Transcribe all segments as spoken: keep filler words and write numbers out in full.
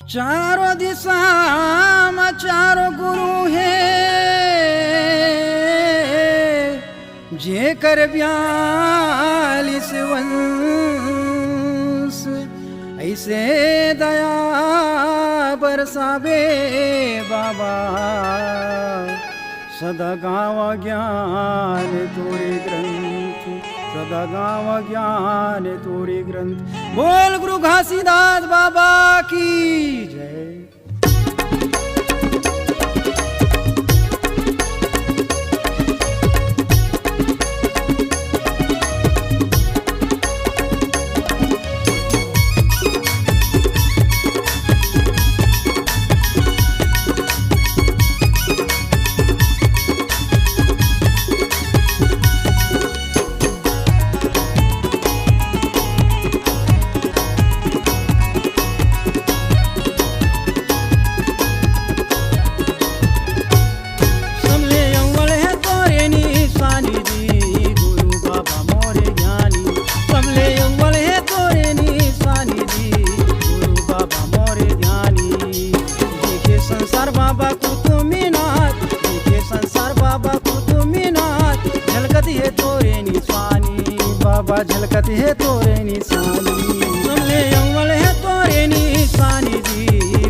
चारों दिशा म चारों गुरु हे, जेकर बयालीस वंश, ऐसे दया बरसाबे बाबा। सदा गावा ज्ञान तोरे ग्रंथ, सदा गावा ज्ञान तोरे ग्रंथ। बोल गुरु घासीदास बाबा की जय। सबले अव्वल हे तोरे निशानी जी, गुरु बाबा मोरे ज्ञानी। सबले अव्वल हे तोरे निशानी जी, गुरु बाबा मोरे ज्ञानी। देखे संसार बाबा कुतुब मीनार, देखे संसार बाबा कुतुब मीनार, झलकत हे तोरे निशानी, बाबा झलकत हे तोरे निशानी। सबले अव्वल हे तोरे निशानी जी,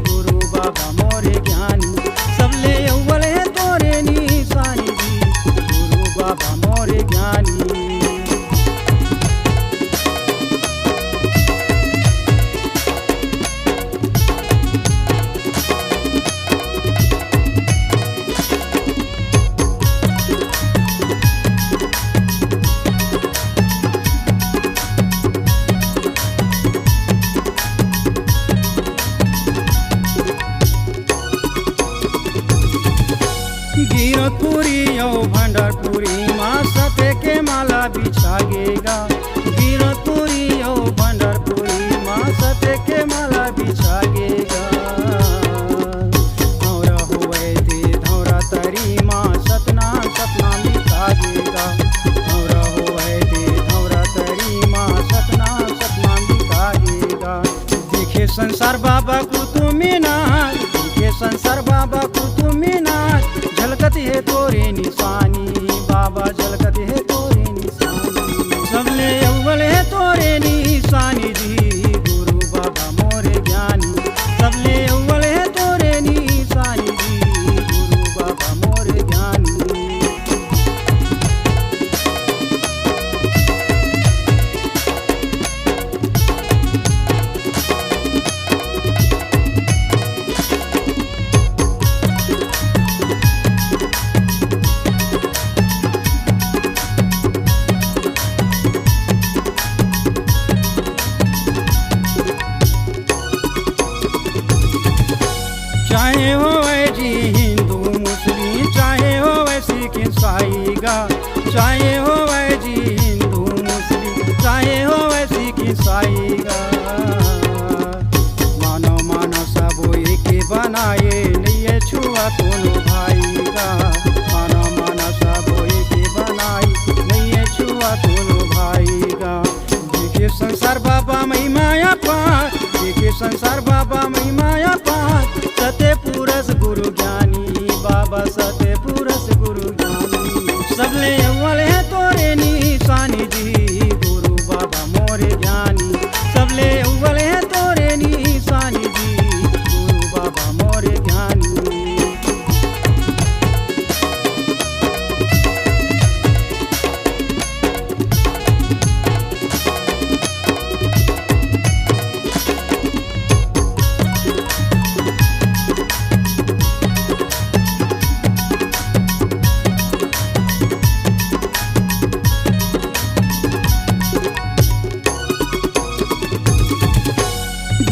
गुरु बाबा मोरे ज्ञानी। सबले अव्वल हे तोरे निशानी जी, गुरु बाबा मोरे ज्ञानी। गिरतपुरी अउ भंडारपुरी मा सत्य के माला बिछा गे गा। गिरतपुरी अउ भंडारपुरी मा सत्य के माला बिछा गे गा। धौरा होवय ते धौरा तरी मा सतनाम सतनाम लिखा गे गा। धौरा होवय ते धौरा तरी मा सतनाम सतनाम लिखा गे गा। देखे संसार बाबा कुतुब मीनार, देखे संसार बाबा कुतुब मीनार, झलकत हे तोरे निशानी, बाबा झलकत हे तोरे निशानी। सबले अव्वल हे तोरे निशानी जी, गुरु बाबा मोरे ज्ञानी। सबले अव्वल हे तोरे निशानी जी, गुरु बाबा मोरे ज्ञानी। चाहे होवय जी हिंदू मुस्लिम, चाहे होवय सिख ईसाई गा, चाहे होवय जी हिंदू मुस्लिम, चाहे होवय सिख ईसाई गा। मानव मानव सबो एके बनाए, नइये छुआ कोनो भाई गा। मानव मानव सबो एके बनाए, नइये छुआ कोनो भाई गा। देखे संसार बाबा महिमा अपार, देखे संसार बाबा महिमा अपार। सत्य पुरुष गुरु ज्ञानी, बाबा सत्य पुरुष गुरु ज्ञानी। सबले अव्वल हे तोरे निशानी जी, गुरु बाबा मोरे ज्ञानी। सबले अव्वल हे तोरे निशानी जी, गुरु बाबा मोरे ज्ञानी।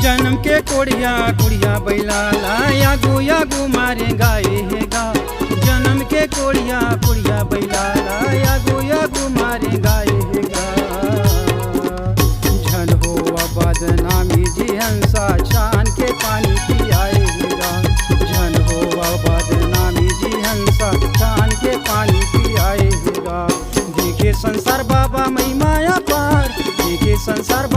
जनम के कोड़िया, कोड़िया बइला ला, आगू, आगू मारे गाय हे गा। जनम के कोड़िया, कोड़िया बइला ला, आगू, आगू मारे गाय हे गा। झन होवा बदनामी जी हंसा, छान के पानी पियाए हे गा। झन होवा बदनामी जी हंसा, छान के पानी पियाए हे गा। देखे संसार बाबा महिमा अपार, देखे संसार